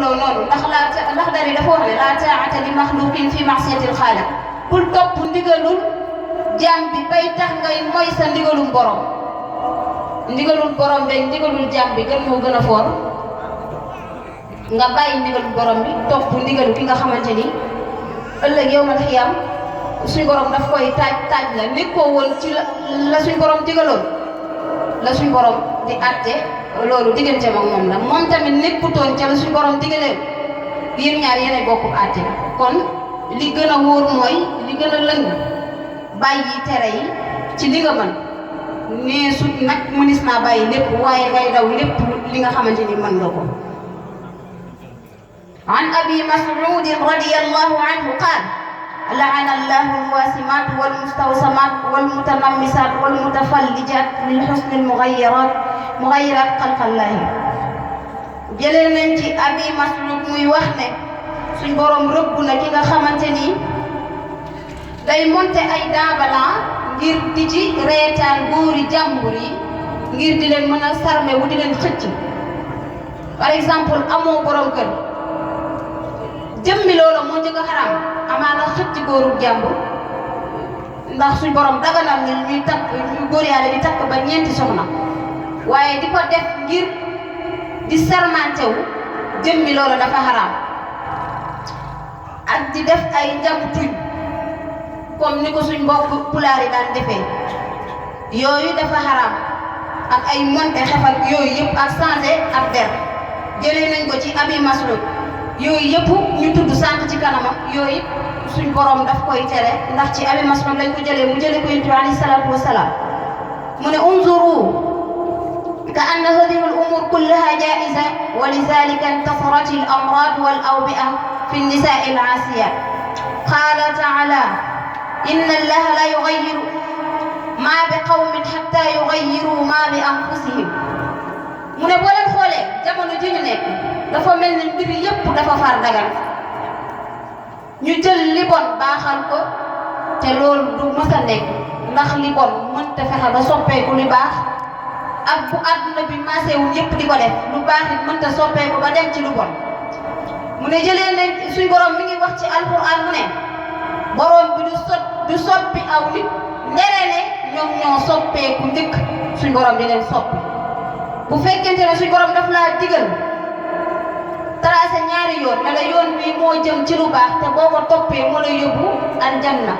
loo noonu ndax Laxdari dafa wax ne laa taa'ata li maxluqin fi ma'siyatil xaaliq bul topp ndigalul jaam bi bay tax ngay moy sa ndigalul borom ndigalul borom beeg ndigalul jaam bi gën moo gën a foor nga bàyyi ndigalul borom bi topp ndigalu ki nga xamante ni ëllëg yawmal xiyaam suñ borom daf koy taaj la nekkoo woon ci la suñ borom digaloon la suñ borom di àtte loolu diggante ak moom la moom tamit nekkutoon ca la suñ borom digalee yéen ñaar yéenay bokk àtte kon li gën a wóor mooy li gën a lëng bàyyi tere yi ci li nga mën nee su nag mënis naa bàyyi lépp waaye ngay daw lépp li nga xamante ni mën nga ko. an abi mas'ud radiyallahu anhu qaal la'ana allahu alwasimat walmustawsamat walmutanammisat walmutafallijat lilhusni almughayyirat xalqallahi. jëlee nañ ci abi mas'ud muy wax ne suñ borom rëbb na ki nga xamante ni day monte ay daabalan ngir di ci reetaan góori jàmbur yi ngir di leen mën a sarme wu di leen xëcc. par exemple amoo borom kër jëmmi loola moo njëkk a xaram amaana xëcc góoru jàmbur ndax suñ borom daganal ni ñuy takk ñu góor yàlla di takk ba ñeenti soxna waaye di ko def ngir di sarmante wu jëmmi loola dafa xaram ak di def ay njabu tuñ comme ni ko suñ mbokk pulaar yi daan defee yooyu dafa xaram ak ay monte xefal yooyu yëpp ak changé ab der jëlee nañ ko ci abi mas'ud yooyu yëpp ñu tudd sànq ci kanamam yooyu suñ borom daf koy tere ndax ci abi mas'ud lañ ko jëlee mu jëlee ko yonent bi alayhi salaatu wasalaam mu ne unzuru ka anna hadihi al umur kullaha jaiza wa lidhalika intasarat al amrad wal awbi'a fi an-nisaa al aasiyat qala ta'ala inna allaha la yughayyiru ma bi qawmin hatta yughayyiru ma bi anfusihim. mu ne boo leen xoolee jamono ji ñu nekk dafa mel ni mbir yépp dafa far dagal ñu jël li bon baaxal ko te loolu du mës a nekk ndax li bon mënta fexe ba soppeeku li baax ak bu àdduna bi maasewul yépp di ko def lu baax it mënta soppeeku ba dem ci lu bon. mu ne jëlee nañ suñ borom mi ngi wax ci alquran mu ne borom bi du soppi aw nit ndere ne ñoom ñoo soppeeku njëkk suñ borom di leen soppi. bu fekkente ne suñ borom daf laa digal tracé ñaari yoon ne la yoon bii moo jëm ci lu baax te boo ko toppee moo lay yóbbu aljanna